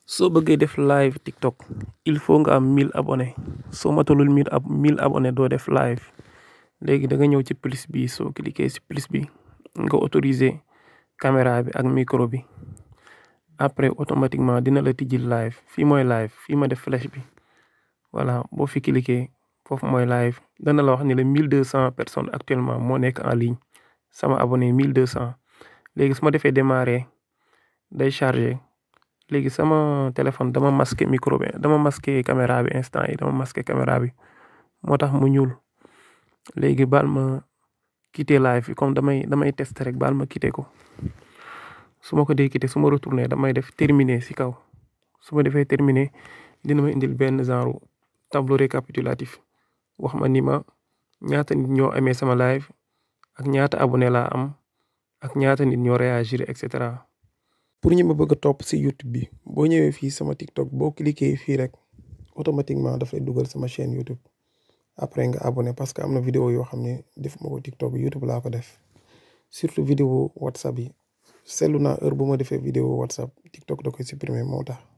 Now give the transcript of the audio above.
soo bëggee def live TikTok il faut nga am 1000 abonnés soo matalul 1000 abonnés doo def live léegi da nga ñëw ci plus bi soo cliquer ci plus bi nga autoriser caméra bi ak micro bi après automatiquement dina la tijjil live fii mooy live fii ma def flèche bi voilà boo fi cliquer foofu mooy live dana la wax ni la 1200 personnes actuellement moo nekk en ligne sama abonné 1200 léegi su ma defee démarrer day charger léegi sama téléphone dama masqué micro bi dama masqué caméra bi instant yi dama masqué caméra bi moo tax mu ñuul léegi baal ma quitter live bi comme damay tester rek baal ma quitter ko su ma ko dee quitter su ma retourner damay def terminer ci kaw su ma defee terminer dina ma indil benn genre tableau récapitulatif wax ma ni ma ñaata nit ñoo amee sama live ak ñaata abonné laa am ak ñaata nit ñoo réagir et cetera. pour ñi ma bëgg a topp ci YouTube bi boo ñëwee fii sama TikTok boo cliquer fii rek automatiquement dafay dugal sama chaîne YouTube après nga abonné parce que am na vidéo yoo xam ne def ma ko TikTok YouTube laa ko def surtout vidéo WhatsApp yi seetlu naa heure bu ma defee vidéo WhatsApp TikTok da koy supprimer moo tax.